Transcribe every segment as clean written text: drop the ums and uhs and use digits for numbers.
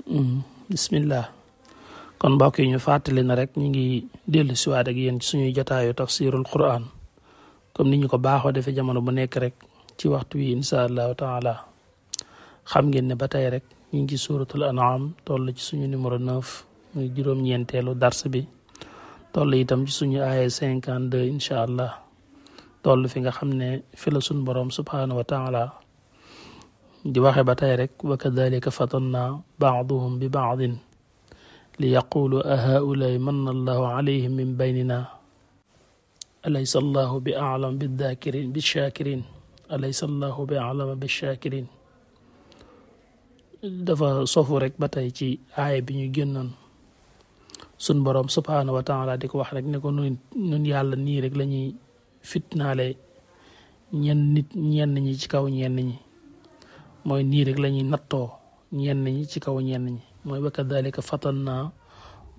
bismillah. kon mbokk yi ñu fàttali na rek ñu ngi dellu siwaat ak yéen ci suñuy jotaayu tafsirul quran comme ni ñu ko baaxoo defee jamono bu nekk rek ci waxtu wi insha allahu taala. xam ngeen ne ba tey rek ñu ngi ci suratul an'am toll ci suñu numéro 9 muy juróom-ñeenteelu dars bi toll itam ci suñu aaya 52 insha allah toll fi nga xam ne fi la suñ boroom subhanahu wa taala di waxe ba tey rek wa kadhalika fatanna ba'duhum bi ba'din li yaqulu a haulay manna allahu alayhim min baynina alaysa allahu bi a'lam bidhakirin bishakirin alaysa allahu bi a'lam bishakirin. dafa sofu rek ba tey ci aaya bi ñu génnoon sun boroom subhanahu wa taala di ko wax rek ne ko nun yàlla nii rek la ñuy fitnaale ñenn ñi ci kaw ñenn ñi, mooy nii rek la ñuy nattoo ñenn ñi ci kaw ñenn ñi, mooy wa kadhalika fatanna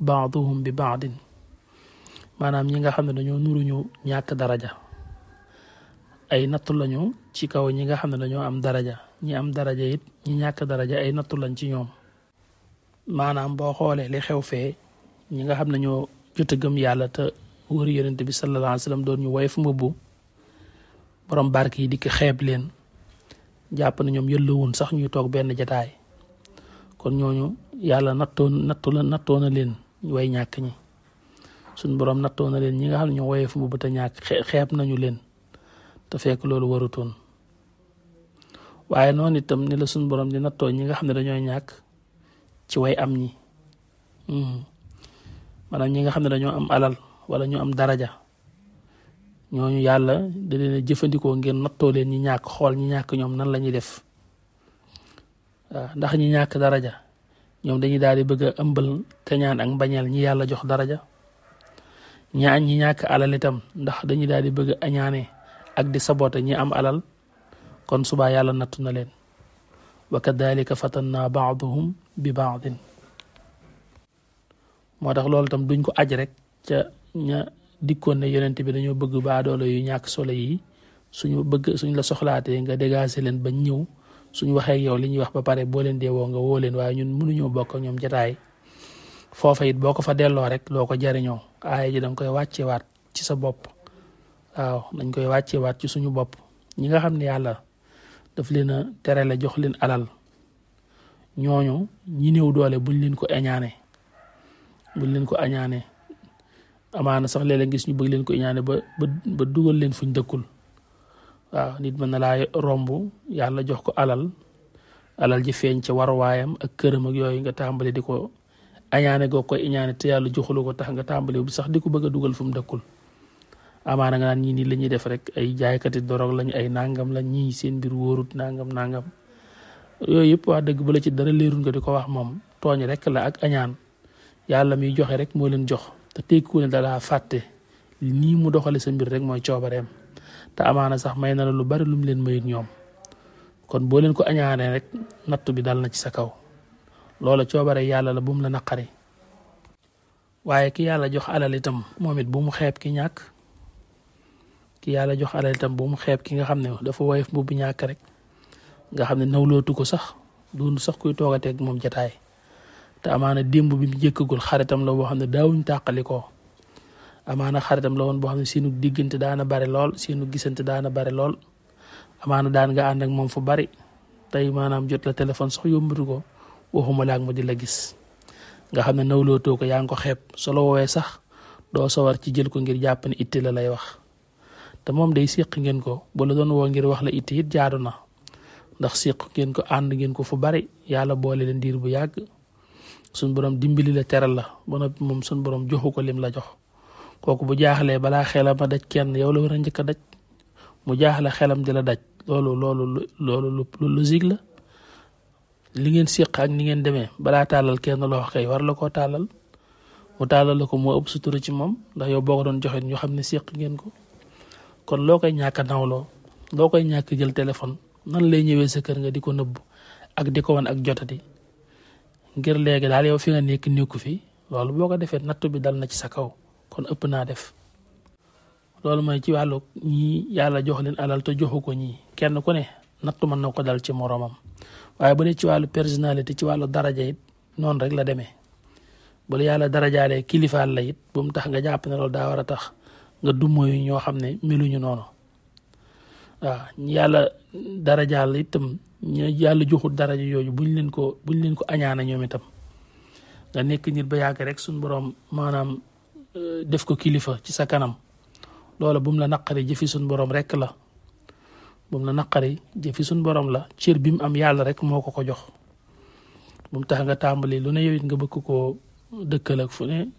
ba'duhum bi ba'din. maanaam ñi nga xam ne dañoo nuruñu ñàkk daraja ay nattu lañu ci kaw ñi nga xam ne dañoo am daraja, ñi am daraja it ñi ñàkk daraja ay nattu lañ ci ñoom. maanaam boo xoolee li xew fee ñi nga xam ne ñoo jot a gëm yàlla te wër yonent bi sallallahu alayhi wa sallam doon ñu woyof mbubbu borom barke yi di ko xeeb leen jàpp na ñoom yëllawun sax ñuy toog benn jataay. kon ñooñu yàlla nattoo na leen way ñàkk ñi, suñ borom nattoo na leen ñi nga xam ne ñoo woyof mbubbu te ñàkk xeeb nañu leen te fekk loolu warutoon. waaye noonu itam ni la suñ borom di nattoo ñi nga xam ne dañoo ñàkk ci way am ñi, maanaam ñi nga xam ne dañoo am alal wala ñu am daraja, ñooñu yàlla da leen a jëfandikoo ngeen nattoo leen ñi ñàkk, xool ñi ñàkk ñoom nan la ñuy def. waaw ndax ñi ñàkk daraja ñoom dañuy daal di bëgg a ëmbal kañaan ak mbañeel ñi yàlla jox daraja. ñi ñàkk alal itam ndax dañuy daal di bëgg a añaane ak di sabote ñi am alal. kon subaa yàlla nattu na leen wa kadhalika fatanna ba'duhum bi ba'din. moo tax loolu tam duñ ko aj rek ca ña dikkoon ne yonent bi dañoo bëgg baadoolo yu ñàkk solo yi suñ la soxlaatee nga dégager leen bañ ñëw suñ waxee yow li ñuy wax ba pare boo leen dee woo nga woo leen, waaye ñun mënuñoo bokk ñoom jataay. foofa it boo ko fa delloo rek loo ko jariñoo. aaya ji danga koy wàccewaat ci sa bopp. waaw dañ koy wàccewaat ci suñu bopp. ñi nga xam ne yàlla daf leen a terale jox leen alal, ñooñu ñi néew doole buñ leen ko añaane amaana sax léeg-léeg gis ñu bëgg leen ko añaane ba dugal leen fuñ dëkkul. waaw nit mën na laa romb yàlla jox ko alal ji feeñ ca waruwaayam ak këram ak yooyu nga tàmbali di ko añaane goo koy añaane te yàlla joxulu ko tax nga tàmbali bi sax di ko bëgg a dugal fu mu dëkkul. amaana nga naan ñii nii la ñuy def rek ay jaaykati dorog lañ, ay nangam lañ, ñii seen mbir wóorut nangam yooyu yëpp wax dëgg bu la ci dara leerul nga di ko wax moom tooñ rek la ak añaan. yàlla miy joxe rek moo leen jox te tekku ne dalaa fàtte nii mu doxale sa mbir rek mooy coobareem, te amaana sax may na la lu bari lu mu leen mayut ñoom. kon boo leen ko añaanee rek nattu bi dal na ci sa kaw. loola coobare yàlla la bu mu la naqari. waaye ki yàlla jox alal itam moom it bu mu xeeb ki ñàkk. ki yàlla jox alal itam bu mu xeeb ki nga xam ne dafa woyof bu ñàkk rek, nga xam ne nawlootu ko sax doon sax kuy toogateeg moom jataay. te amaana démb bi mu jëkkagul xaritam la boo xam ne daawuñ tàqalikoo. amaana xaritam la woon boo xam ne seenu diggante daana bari lool, seenu gisante daana bari lool. amaana daan nga ànd ak moom fu bari, tey maanaam jot la téléphone sax yombatu ko, waxuma laak mu di la gis. nga xam ne nawlootoo ko, yaa ngi ko xeeb, solo woowee sax doo sawar ci jël ko ngir jàpp ne itte la lay wax. te moom day séq ngeen ko, bu la doon woo ngir wax la itte it jaadu na, ndax séq ngeen ko, ànd ngeen ko fu bari, yàlla boole leen diir bu yàgg. suñ borom dimbali la teral la ba noppi moom suñ borom joxu ko lim la jox. kooku bu jaaxlee balaa xelam a daj kenn yow la war a njëkk a daj. mu jaaxle xelam di la daj loolu lu logique la. li ngeen séq ak ni ngeen demee balaa tàllal kenn loo xëy war la koo tàllal, mu tàllal la ko moo ëpp sutura ci moom, ndax yow boo ko doon joxe ñu xam ne séq ngeen ko. kon loo koy ñàkk a nawloo, loo koy ñàkk jël téléphone, nan lay ñëwee sa kër nga di ko nëbb ak di ko wan ak jotati ngir léegi daal yow fi nga nekku fi. loolu boo ko defee nattu bi dal na ci sa kaw, kon ëpp naa def. loolu mooy ci wàllu ñii yàlla jox leen alal te joxu ko ñii, kenn ku ne nattu mën na ko dal ci moromam. waaye bu dee ci wàllu personnalité, ci wàllu daraja it noonu rek la demee bu la yàlla darajaalee kilifaal la it bu mu tax nga jàpp ne loolu daa war a tax nga dummoyu ñoo xam ne meluñu noonu waaw ñu yàlla darajaal itam ñu yàlla joxul daraja yooyu buñ leen ko añaana ñoom itam nga nekk nit ba yàgg rek suñ borom maanaam def ko kilifa ci sa kanam loola bu mu la naqari jëfi suñ borom rek la bu mu la naqari jëfi suñ borom la cër bi mu am yàlla rek moo ko jox bu mu tax nga tàmbali lu ne yow it nga bëgg koo dëkkal ak fu ne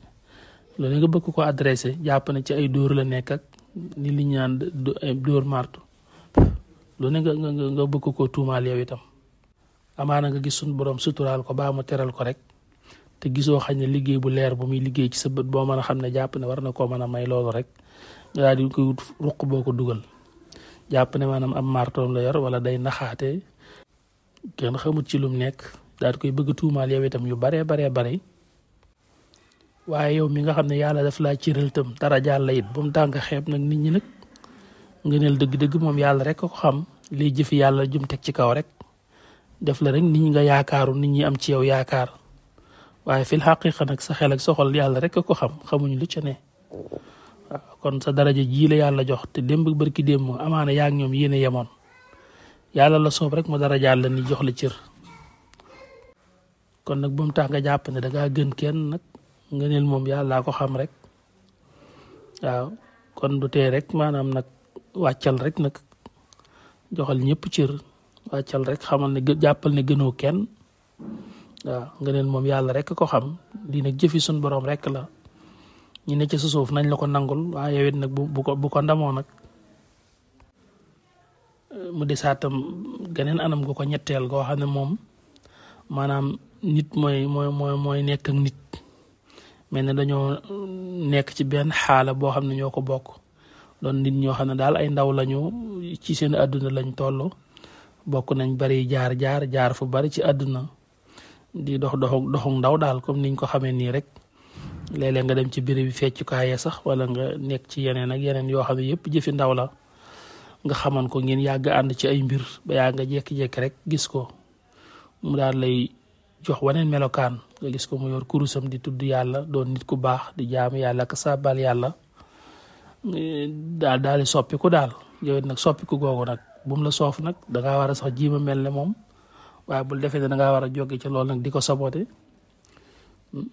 lu ne nga bëgg ko adressé jàpp na ci ay dóor la nekk ak ni li ñu naan dóor martu lu ne nga bëgg koo tuumaal yow itam amaana nga gis suñ borom suturaal ko baa mu teral ko rek te gisoo xañ ne liggéey bu leer bu muy liggéey ci sa bët boo mën a xam ne jàpp ne war na koo mën a may loolu rek nga daal di koy wut ruq boo ko dugal jàpp ne maanaam am martoom la yor wala day naxaate kenn xamut ci lum nekk daal di koy bëgg tuumaal yow itam yu baree bare waaye yow mi nga xam ne yàlla daf laa cëral itam dara jaal la it bu mu tànk xeeb nag nit ñi nag ngëneel dëgg-dëgg moom yàlla rek ko xam liy jëfi yàlla jum teg ci kaw rek def la rek nit ñi nga yaakaaru nit ñi am ci yow yaakaar waaye fil xaqiqa nag sa xel ak soxol yàlla rek ko xam xamuñu lu ca ne waaw kon sa daraja jii la yàlla jox te démb barki démb amaana yaa ngi ñoom yéene yemoon yàlla la soob rek mu darajaal la ni jox la cër kon nag bu mu tax nga jàpp ne dangaa gën kenn nag ngëneel moom yàllaa ko xam rek waaw kon du tee rek maanaam nag wàccal rek nag joxal ñëpp cër wàccal rek xamal ne jàppal ne gënoo kenn waaw ngëneel moom yàlla rek ko xam lii nag jëfi suñ borom rek la ñu ne ci sa suuf nañ la ko nangul waaye yow it nag bu ko ndamoo nag mu desaatam geneen anam gu ko ñetteel goo xam ne moom maanaam nit mooy nekk ak nit mel ne dañoo nekk ci benn xaala boo xam ne ñoo ko bokk doon nit ñoo xam ne daal ay ndaw lañu ci seen àdduna lañ toll bokk nañ bari jaar fu bari ci àdduna di doxu ndaw daal comme niñ ko xamee nii rek léeg-léeg nga dem ci béréb bi feccukaayee sax wala nga nekk ci yeneen ak yeneen yoo xam ne yëpp jëfi ndaw la nga xaman ko ngeen yàgg ànd ci ay mbir ba yaa nga jékki-jékki rek gis ko mu daal lay jox waneen melokaan nga gis ko mu yor kurusam di tudd yàlla doon nit ku baax di jaamu yàlla ak saabal yàlla daal di soppiku daal yow it nag soppiku googu nag bu mu la soof nag dangaa war a sax jiima mel ne moom waaye bul defee ne dangaa war a jóge ci loolu nag di ko sabote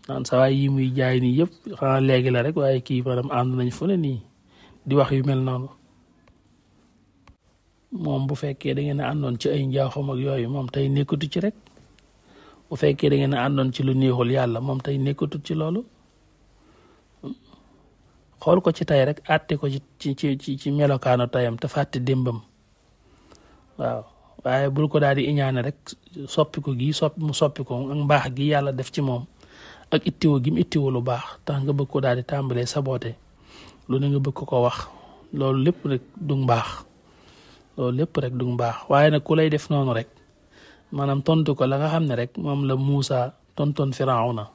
naan sa waay yi muy jaay nii yëpp xanaa léegi la rek waaye kii maanaam ànd nañ fu ne nii di wax yu mel noonu moom bu fekkee da ngeen a àndoon ci ay njaaxum ak yooyu moom tey nekkatu ci rek bu fekkee da ngeen a àndoon ci lu neexul yàlla moom tey nekkatu ci loolu xool ko ci tey rek àtte ko ci melokaanu tayam te fàtte démbam waaw waaye bul ko daal di iñaane rek soppiku mu soppiku ak mbaax gi yàlla def ci moom ak ittiwo gi mu ittiwo lu baax tax nga bëgg ko daal di tàmbalee sabote lu ne nga bëgg ko wax loolu lépp rek du mbaax waaye nag ku lay def noonu rek maanaam tontu ko la nga xam ne rek moom la Muusa tontoon Firawna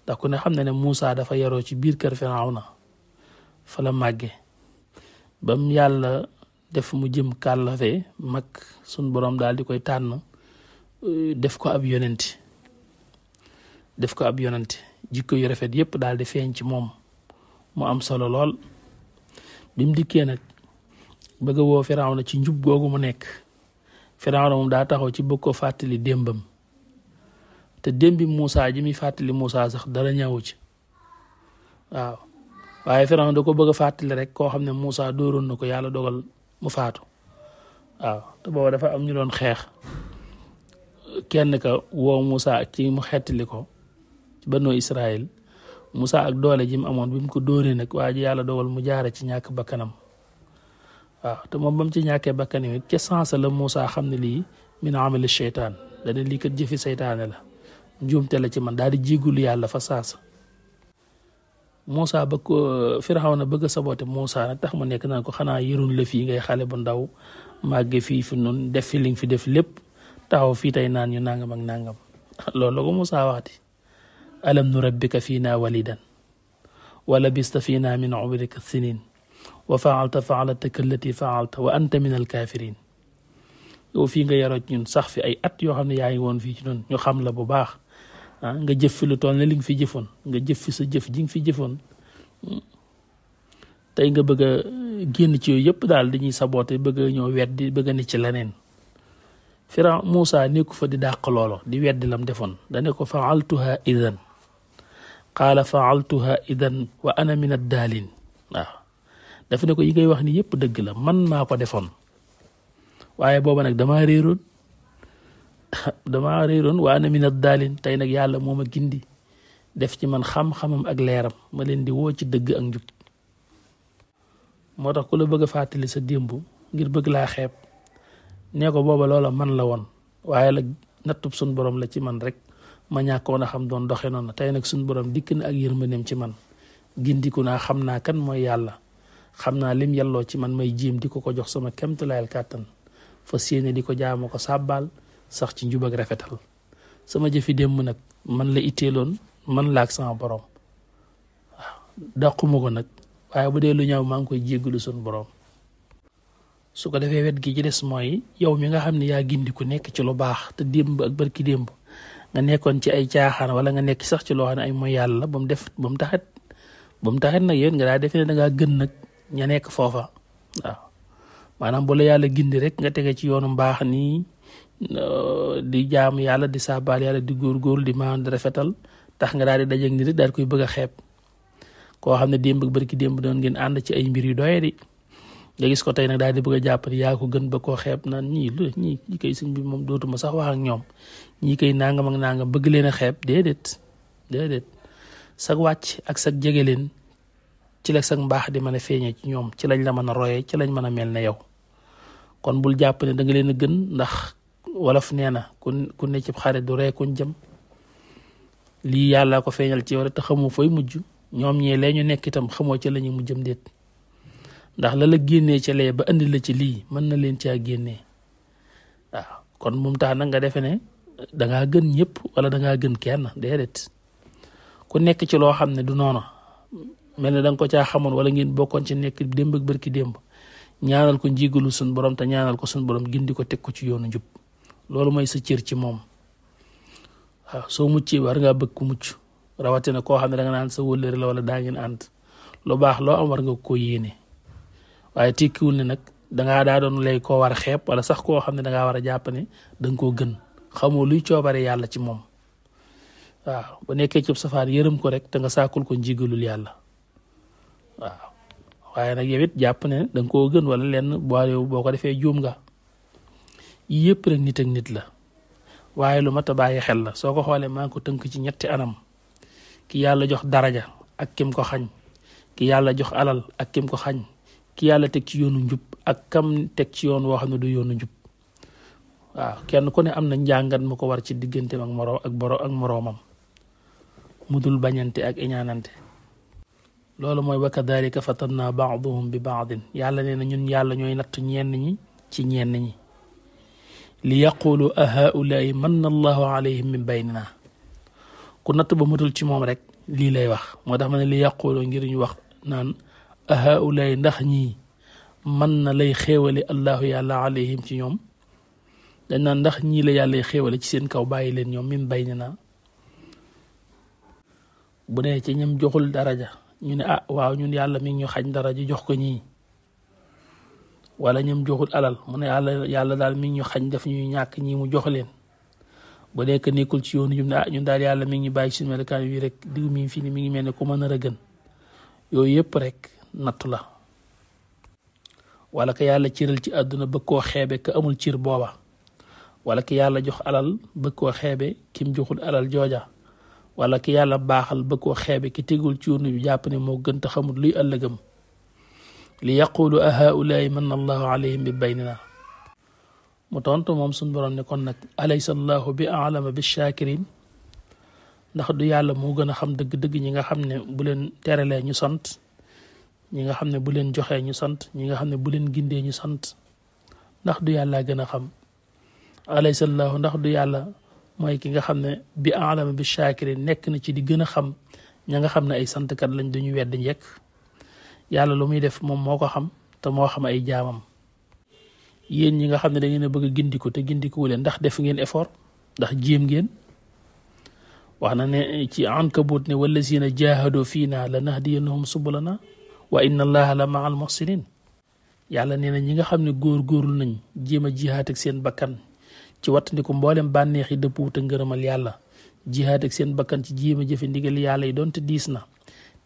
ndax ku ne xam ne Muusa dafa yaroo ci biir kër Firawna fa la màgge bam yàlla def mu jëm kàllafe mag sun borom daal di koy tànn def ko ab yonent jikko yu rafet yépp daal di feeñ ci moom mu am solo lool bi mu dikkee nag bëgg a woo Firawna ci njub googu mu nekk Firawna moom daa taxaw ci bëgg ko fàttali démbam te démbi Muusa ji muy fàttali Muusa sax dara ñaawu ci waaw waaye Firawna da ko bëgg a fàttali rek koo xam ne Muusa dóoroon na ko yàlla dogal mu faatu waaw te booba dafa am ñu doon xeex kenn ka woo Muusa ak ci mu xettali ko ci Banu Israël Muusa ak doole ji mu amoon bi mu ko dóoree nag waa ji yàlla dogal mu jaare ci ñàkk bakkanam waaw te moom ba mu ci ñàkkee bakkanam it ca sansa la Muusa xam ne lii min amali seytaan dana lii kat jëfi seytaane la njuumte la ci man daal di jégulu yàlla fa saasa Muusa bëgg ko Firawna bëgg a saboté Muusa nag tax mu nekk naan ko xanaa yëruñ la fii ngay xale bu ndaw màgge fii fi noonu def fi li nga fi def lépp taxaw fii tey naan ñu nangam ak nangam loolu la ko Muusa waxti alam nurabbika fiina walidan wa labista fiina min umrika sinin wa faalta faalataka allati faalta wa anta min alkafirin yow fii nga yaroo ci ñun sax fi ay at yoo xam ne yaa ngi woon fii ci ñun ñu xam la bu baax nga jëf fi lu toll ne li nga fi jëfoon nga jëf fi sa jëf ji nga fi jëfoon tey nga bëgg a génn ci yooyu yëpp daal dañuy saboote bëgg a ñëw weddi bëgg a ne ci leneen Fira Muusa nekku fa di dàq loolo di weddi lam defoon dane ko faaltuha idan qaala faaltuha idan wa ana min addaalin waaw dafa ne ko yi ngay wax ni yëpp dëgg la man maa ko defoon waaye booba nag damaa réeroon wa ana min addaalin tey nag yàlla moo ma gindi def ci man xam-xamam ak leeram ma leen di woo ci dëgg ak njub moo tax ku la bëgg a fàttali sa démb ngir bëgg laa xeeb nee ko booba loola man la woon waaye la nattub suñ borom la ci man rek ma ñàkkoon a xam doon doxe noonu tey nag suñ borom dikk na ak yërmandeem ci man gindiku naa xam naa kan mooy yàlla xam naa lim yàlloo ci man may jéem di ko jox sama kemtulaayal kàttan fa séene di ko jaamu ko sàbbaal sax ci njub ak rafetal sama jëfi démb nag man la itteeloon man la ak sama borom waaw dàquma ko nag waaye bu dee lu ñaaw maa ngi koy jéggalu suñ borom su ko defee wet gi ci des mooy yow mi nga xam ne yaa gindi ku nekk ci lu baax te démb ak barki démb nga nekkoon ci ay caaxaan wala nga nekk sax ci loo xam ne ay mooy yàlla ba mu taxit nag yéen nga daa defee ne da ngaa gën nag ña nekk foofa waaw maanaam bu la yàlla gindi rek nga tege ci yoonu mbaax nii di jaamu yàlla di saabaal yàlla di góorgóorlu di maan di rafetal tax nga daal di dajeeg nit daal di koy bëgg a xeeb koo xam ne démb ak barki démb doon ngeen ànd ci ay mbir yu doye di nga gis ko tey nag daal di bëgg a jàpp ne yaa ko gën ba koo xeeb naan ñii koy sëñ bi moom dootuma sax wax ak ñoom ñii koy nangam ak nangam bëgg leen a xeeb déedéet sag wàcc ak sag jege leen ci la sag mbaax di mën a feeñee ci ñoom ci lañ la mën a royee ci lañ mën a mel ne yow kon bul jàpp ne da nga leen a gën ndax wolof nee na ku ne ci xare du ree kuñ jëm lii yàlla ko feeñal ci yow rek te xamoo fooy mujj ñoom ñee lee ñu nekk itam xamoo ci la ñu mujjëm déet ndax la génnee ca lee ba andi la ci lii mën na leen caa génnee waaw kon moom tax nag nga defe ne dangaa gën ñëpp wala dangaa gën kenn déedéet ku nekk ci loo xam ne du noonu mel ne da nga ko caa xamoon wala ngeen bokkoon ci nekk démb ak barki démb ñaanal ko njigalu suñ borom te ñaanal ko suñ borom gindi ko teg ko ci yoonu njub loolu mooy sa cër ci moom waaw soo muccee war ngaa bëgg ku mucc rawatina koo xam ne da nga naan sa wëllëre la wala daa ngeen ànd lu baax loo am war nga ko yéene waaye tekkiwul ne nag dangaa daa doon lay koo war a xeeb wala sax koo xam ne dangaa war a jàpp ne danga koo gën xamoo luy coobare yàlla ci moom waaw bu nekkee ci safaan yërëm ko rek te nga sàkkul ko njigalul yàlla waaw waaye nag yow it jàpp ne danga koo gën wala lenn boo ko defee juum nga yëpp rek nit ak nit la waaye lu mat a bàyyi xel la soo ko xoolee maa ngi ko tënk ci ñetti anam ki yàlla jox daraja ak kim ko xañ ki yàlla jox alal ak kim ko xañ ki yàlla teg ci yoonu njub ak kam teg ci yoon woo xam ne du yoonu njub waaw kenn ku ne am na njàngat mu ko war ci digganteem ak moroomam mu dul bañante ak iñaanante loolu mooy wa kadhalika fatanna ba'duhum bi ba'din yàlla nee na ñun yàlla ñooy natt ñenn ñi ci ñenn ñi li yaqulu a haulaai manna allahu alayhim min baynina ku natt ba matul ci moom rek lii lay wax moo tax ma ne li yaqulu ngir ñu wax naan a haulaai ndax ñii man na lay xéewale allahu yàlla alayhim ci ñoom dañ naan ndax ñii la yàlla xéewale ci seen kaw bàyyi leen ñoom min baynina bu dee ci ñam joxul daraja ñu ne waaw ñun yàlla mi ngi ñu xañ daraja jox ko ñii wala ñam joxul alal mu ne yàlla daal mi ngi ñu xañ def ñuy ñàkk ñii mu jox leen bu nekk nekkul ci yoonu ne ñun daal yàlla mi ngi ñu bàyyi suñu melokaan wi rek diw mi fii ni mi ngi mel ne ku mën a gën yooyu yëpp rek nattu la wala ka yàlla ciral ci àdduna bëgg koo xeebe ka amul cir booba wala ki yàlla jox alal bëgg koo xeebe kim joxul alal jooja wala ki yàlla baaxal bëgg koo xeebe ki tegul ci yoonu bi jàpp ne moo gën te xamul luy ëllëgam li yaqulu a haulaai manna allahu alayhim bi baynina mu tontu moom suñ borom ne kon nag alaysa allahu bi aalama bi shakirin ndax du yàlla moo gën a xam dëgg-dëgg ñi nga xam ne bu leen teralee ñu sant ñi nga xam ne bu leen joxee ñu sant ñi nga xam ne bu leen gindee ñu sant ndax du yàlla gën a xam alaysa allahu ndax du yàlla mooy ki nga xam ne bi aalama bi shakirin nekk na ci di gën a xam ña nga xam ne ay santkat lañ duñu wedd njekk yàlla lu muy def moom moo ko xam te moo xam ay jaamam yéen ñi nga xam ne da ngeen a bëgg a gindiku te gindikuwu leen ndax def ngeen effort ndax jéem ngeen wax na ne ci Ankabut ne wallazina jahadu fiina lanahdiyannahum subulana wa inna allaha la ma'al muhsinin. yàlla nee na ñi nga xam ne góor-góorlu nañ jéem a jihaat ak seen bakkan ci wattandiku mboolem bànneex yi dëppwut a ngërëmal yàlla, jihaat ak seen bakkan ci jéem a jëfe ndigal yàlla yi doonte diis na,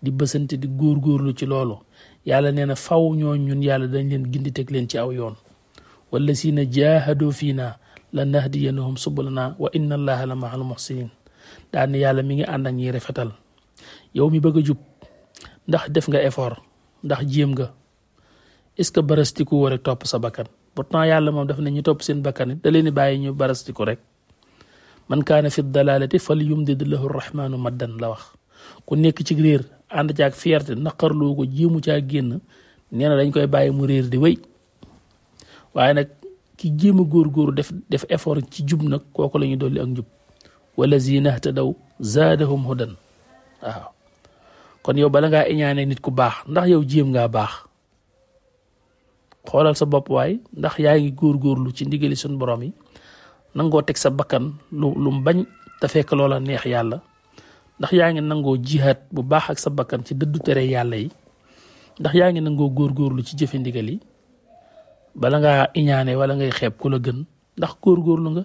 di bësante di góor-góorlu ci loolu, yàlla nee na faw ñoo ñun yàlla dañ leen gindi teg leen ci aw yoon. wallazina jahadu fiina lanahdiyannahum subulana wa inna allaha la ma'al muhsinin. daal ne yàlla mi ngi ànd ak ñiy rafetal. yow mi bëgg a jub ndax def nga effort, ndax jéem nga, est-ce que barastiku war a topp sa bakkan? pourtant yàlla moom daf ne ñu topp seen bakkan da leen di bàyyi ñu barastiku rek. man kaana fi dalalati fal yumdid lahu rahmanu maddan la wax. ku nekk ci réer ànd caag fierté naqarloo ko jéemu caa génn, nee na dañ koy bàyyi mu réer di wéy. waaye nag ki jéem a góor-góoru def effort ci jub nag kooku la ñu dolli ak njub. walazina htadaw zaadahum hudan. waaw kon yow bala ngaa iñaane nit ku baax ndax yow jéem ngaa baax? xoolal sa bopp waay, ndax yaa ngi góor-góorlu ci ndigali suñu borom yi, nangoo teg sa bakkan lu mu bañ te fekk loola neex yàlla? ndax yaa ngi nangoo jihaat bu baax ak sa bakkan ci dëddu tere yàlla yi? ndax yaa ngi nangoo góor-góorlu ci jëfe ndigal yi? bala ngaa iñaane wala ngay xeeb ku la gën, ndax góor-góorlu nga?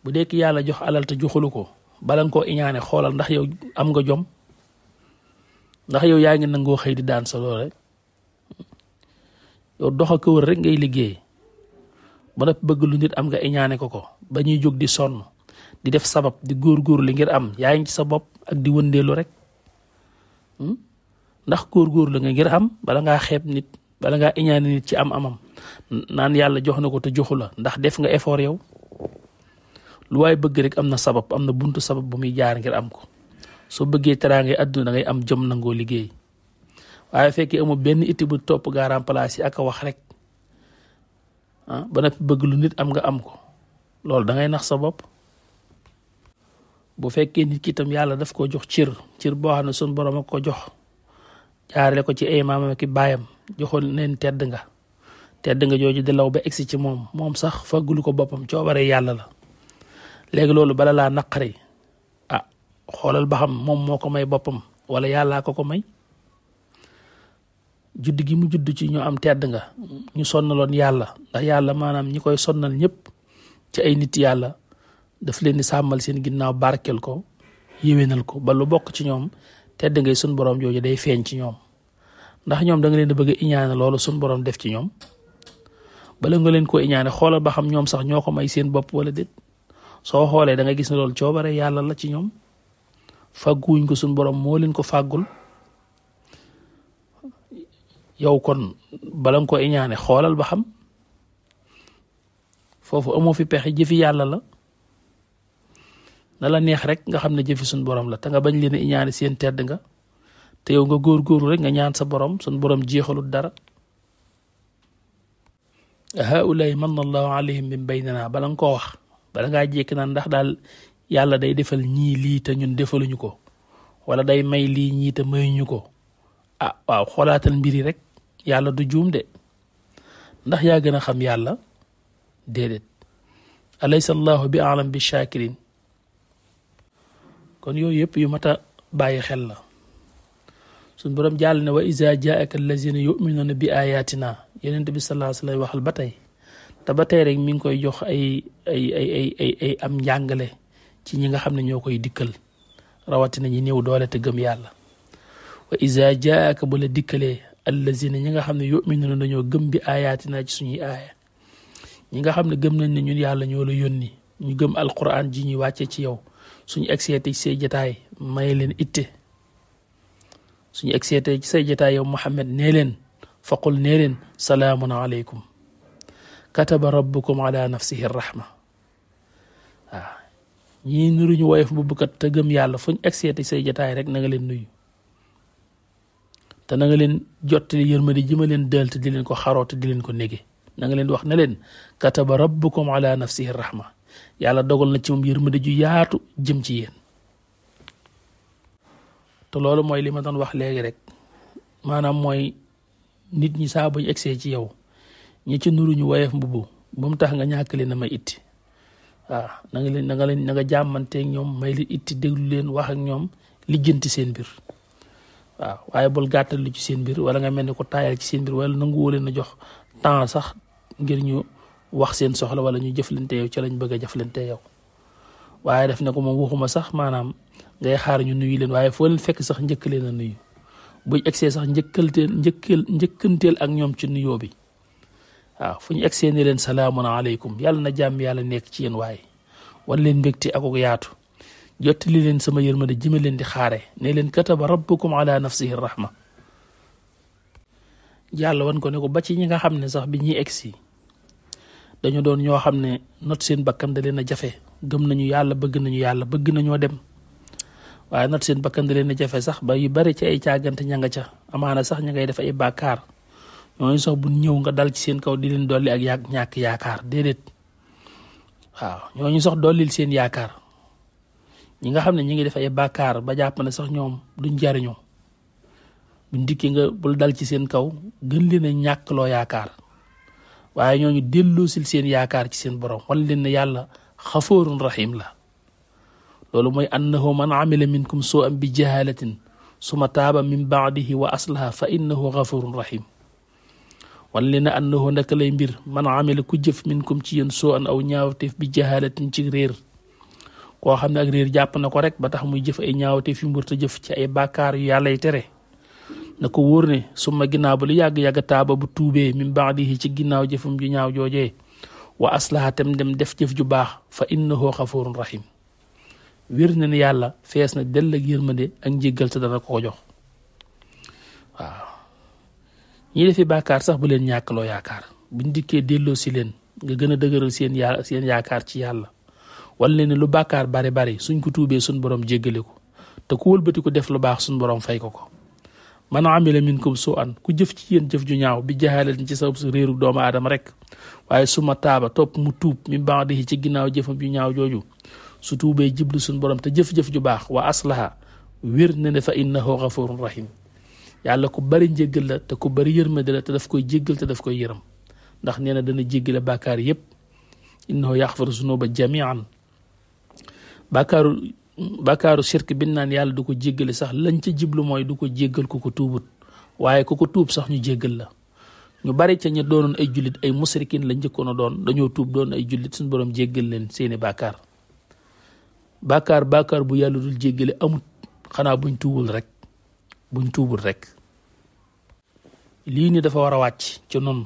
bu dee ki yàlla jox alal te joxulu ko, bala nga koo iñaane xoolal ndax yow am nga jom, ndax yow yaa ngi nangoo xëy di daan sa lool rek. yow dox ak wër rek ngay liggéey ba nag bëgg lu nit am nga iñaane ko ba ñuy jóg di sonn di def sabab di góor-góorlu ngir am, yaa ngi ci sa bopp ak di wëndeelu rek. ndax góor-góorlu nga ngir am bala ngaa xeeb nit, bala ngaa iñaane nit ci am-amam naan yàlla jox na ko te joxu la, ndax def nga effort yow? lu waay bëgg rek am na sabab, am na buntu sabab bu muy jaar ngir am ko. soo bëggee teraangay àdduna da ngay am jom nangoo liggéey. waaye fekkee amul benn itti bu topp gaaraam place yi ak a wax rek ba nag bëgg lu nit am nga am ko, loolu da ngay nax sa bopp. bu fekkee nit ki itam yàlla daf ko jox cër boo xam ne suñ borom ak ko jox jaarale ko ci ay maamam ak baayam, joxoon leen tedd nga jooju di law ba egsi ci moom sax faggulu ko boppam, coobare yàlla la. léegi loolu bala laa naqari xoolal ba xam moom moo ko may boppam wala yàllaa ko may. judd gi mu judd ci ñu am tedd nga, ñu sonnaloon yàlla, ndax yàlla maanaam ñi koy sonnal ñëpp ci ay nit yàlla daf leen di sàmmal seen ginnaaw, barkel ko, yéwénal ko ba lu bokk ci ñoom tedd ngay sun borom jooju day feeñ ci ñoom. ndax ñoom da nga leen di bëgg a iñaane loolu sun borom def ci ñoom? bala nga leen ko iñaane xoolal ba xam ñoom sax ñoo ko may seen bopp wala déet. soo xoolee da nga gis ne loolu coobare yàlla la ci ñoom, fàgguwuñ ko sun borom moo leen ko fàggul. yow kon bala nga ko iñaane xoolal ba xam, foofu amoo fi pexe, jëfi yàlla la. na la neex rek nga xam ne jëfi suñ borom la, te nga bañ leen iñaane seen tedd nga, te yow nga góor-góorlu rek nga ñaan sa borom, suñ borom jeexalut dara. haulay manna allahu alayhim min baynana, bala nga koo wax, bala ngaa jékki naan ndax daal yàlla day defal ñii lii te ñun defaluñu ko, wala day may lii ñii te mayuñu ko. waaw xoolaatal mbiri rek, yàlla du juum de. ndax yaa gën a xam yàlla? déedéet. alaysa allahu bi a'lam bi shakirin. kon yooyu yëpp yu mat a bàyyi xel la. suñ borom jàll ne wa iza jaaka allazina yu'minuna bi ayatina, yonent bi sallallahu alayhi wa sallam waxal ba tey, te ba tey rek mi ngi koy jox ay am njàngale ci ñi nga xam ne ñoo koy dikkal, rawatina ñi néew doole te gëm yàlla. wa iza jaaka bu la dikkalee allazina ñi nga xam ne yu'minuna dañoo gëm bi ayatina ci suñuy aaya, ñi nga xam ne gëm nañ ne ñun yàlla ñoo la yónni, ñu gëm alquran ji ñuy wàcce ci yow, suñu egseete ci say jataay may leen itte, suñu egseete ci say jataay yow Muhammad nee leen faqul nee leen salaamun aleykum kataba rabbukum ala nafsihi rahma. waaw ñii nuruñu woyof bu bukkat te gëm yàlla fuñ egseete ci say jataay rek na nga leen nuyu, te na nga leen jottali yërmande ji ma leen dël te di leen ko xaroo te di leen ko nége. na nga leen wax ne leen kataba rabbukum ala nafsihi rahma, yàlla dogal na ci moom yërmande ju yaatu jëm ci yéen. te loolu mooy li ma doon wax léegi rek, maanaam mooy nit ñi saa buñ egsee ci yow ñi ci nuruñu woyof mbubu bu mu tax nga ñàkk leen a may itti, waaw na nga jàmmanteeg ñoom may li itti déglu leen wax ak ñoom lijjanti seen mbir waaw waaye bul gàttal lu ci seen mbir wala nga mel ni ko taayal ci seen mbir wala nanguwoo leen a jox temps sax ngir ñu wax seen soxla wala ñu jëflante yow ci lañ bëgg a jëflante yow waaye def ne ko moom waxuma sax maanaam ngay xaar ñu nuyu leen waaye foo leen fekk sax njëkk leen a nuyu buñ egsee sax njëkkanteel ak ñoom ci nuyoo bi waaw fu ñu egsee ne leen salaamun aleykum yàlla na jàmm yàlla nekk ci yéen waaye wan leen mbégte ak yaatu jottali leen sama yërmande jëme leen di xaare ne leen kataba rabbukum ala nafsihi rahma yàlla wan ko ne ko ba ci ñi nga xam ne sax bi ñuy egsi dañu doon ñoo xam ne not seen bakkan da leen a jafe gëm nañu yàlla bëgg nañoo dem waaye not seen bakkan da leen a jafe sax ba yu bari ci ay càggante ña nga ca amaana sax ña ngay def ay bàkkaar ñooñu sax bu ñëw nga dal ci seen kaw di leen dolli ak ñàkk yaakaar déedéet waaw ñooñu sax dollil seen yaakaar ñi nga xam ne ñi ngi def ay bàkkaar ba jàpp ne sax ñoom duñ jariñoo buñ dikkee nga bul dal ci seen kaw gën leen a ñàkkloo yaakaar waaye ñooñu delloosil seen yaakaar ci seen borom wan leen ne yàlla xafoorun rahim la loolu mooy annahu man amila minkum su'an bi jahalatin suma taaba min baadihi wa aslaha fa innahu xafoorun rahim wan leen ne annahu naka lay mbir man amila ku jëf minkum ci yéen su'an aw ñaawteef bi jahalatin ci réer koo xam ne ak réer jàpp na ko rek ba tax muy jëf ay ñaawteef yu mbër te jëf ci ay bàkkaar yu yàllay tere na ko wóor ne suma ginnaaw ba lu yàgg-yàgg taaba bu tuubee min baadihi ci ginnaaw jëfum ju ñaaw joojee wa aslaha tam dem def jëf ju baax fa innahu xafuurun rahim wér na ne yàlla fees na dell ak yërmande ak njéggal te dana ko jox waaw ñi defi bàkkaar sax bu leen ñàkkloo yaakaar buñ dikkee delloo si leen nga gën a dëgëral seen yaakaar ci yàlla wala leen ne lu bàkkaar bari suñ ko tuubee suñ borom jéggale ko te ku wëlbati ko def lu baax suñ borom fay ko ko man amila minkum su'an ku jëf ci yéen jëf ju ñaaw bi jaxalatin ci sabab su réeru doomu aadama rek waaye suma taaba topp mu tuub mi ba'dihi ci ginnaaw jëfam ju ñaaw jooju su tuubee jiblu suñ borom te jëf-jëf ju baax wa aslaha wér na ne fa innahu ghafurun rahim yàlla ku bari njéggal la te ku bari yërmande la te daf koy jéggal te daf koy yërëm ndax nee na dana jéggale bàkkaar yépp innahu yaxfiru zunuba jamian bàkkaaru shirk bi naan yàlla du ko jéggale sax lañ ca jiblu mooy du ko jéggal ku ko tuubut waaye ku ko tuub sax ñu jéggal la ñu bari ca ña doonoon ay jullit ay musrikin la njëkkoon a doon dañoo tuub doon ay jullit suñu borom jéggal leen seeni bàkkaar bàkkaar bu yàlla dul jéggale amut xanaa buñ tuubul rek lii ni dafa war a wàcc ci noonu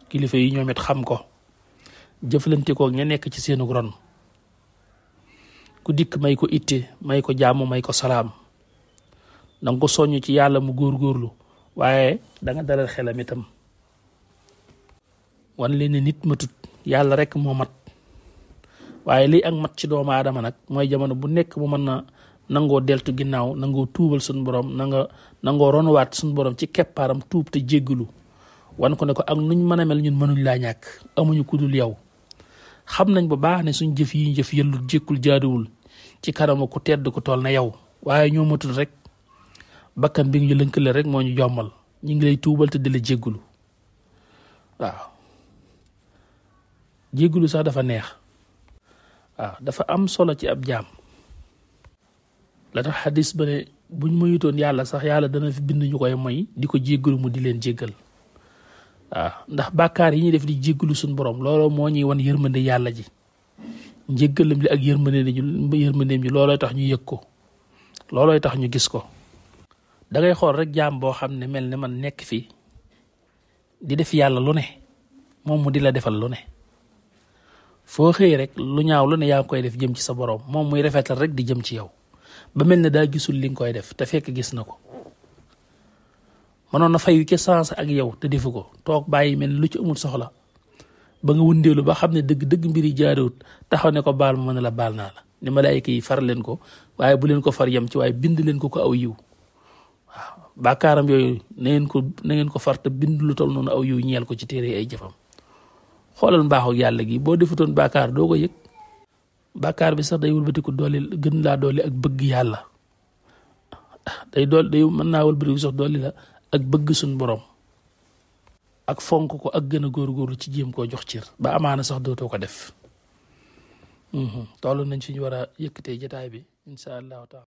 kilifa yi ñoom it xam ko jëflante ko ña nekk ci seenu ron ku dikk may ko itte may ko jàmm may ko salaam danga ko soññ ci yàlla mu góorgóorlu waaye danga dalal xelam itam wan leen ne nit matut yàlla rek moo mat waaye lii ak mat ci doomu aadama nag mooy jamono bu nekk mu mën na nangoo deltu ginnaaw nangoo tuubal suñu borom nangoo ronuwaat suñu borom ci keppaaram tuub te jéggalu wan ko ne ko ak nuñ mën a mel ñun mënuñ laa ñàkk amuñu ku dul yow xam nañ bu baax ne suñ jëf yi ñu jëf yëllut jékkul jaaduwul ci kanamu ku tedd ku toll na yow waaye ñoo matul rek bakkan bi ñu lënkale rek moo ñu jommal ñu ngi lay tuubal te di la jéggulu waaw jéggulu sax dafa neex waaw dafa am solo ci ab jaam la tax xadis ba ne buñ moyutoon yàlla sax yàlla dana fi bind ñu koy moy di ko jéggalu mu di leen jéggal waaw ndax bàkkaar yi ñuy def di jéggalu suñ borom looloo moo ñuy wan yërmande yàlla ji njéggalam li ak yërmandeem ji loolooy tax ñu yëg ko loolooy tax ñu gis ko dangay xool rek jaam boo xam ne mel ne man nekk fi di def yàlla lu ne moom mu di la defal lu ne foo xëy rek lu ñaaw lu ne yaa ngi koy def jëm ci sa borom moom muy rafetal rek di jëm ci yow ba mel ne daa gisul li nga koy def te fekk gis na ko mënoon na fayu ca sens ak yow te defu ko toog bàyyi mel lu ci amul soxla ba nga wëndeelu ba xam ne dëgg mbir yi jaarewut taxaw ne ko baal ma mën a la baal naa la ni malaayika yi far leen ko waaye bu leen ko far yem ci waaye bind leen ko aw yiw waaw bàkkaaram yooyu na ngeen ko far te bind lu tol noonu aw yiw ñeel ko ci téere ay jëfam xoolal mbaaxu yàlla gi boo defutoon bàkkaar doo ko yëg bàkkaar bi sax day wëlbatiku gën laa doole ak bëgg yàlla day mën naa wëlbatiku sax doole la ak bëgg suñ borom ak fonk ko ak gën a góorgóorlu ci jéem koo jox cër ba amaana sax dootoo ko def toll nañ fi ñu war a yëkkatee jotaay bi incha allahu taala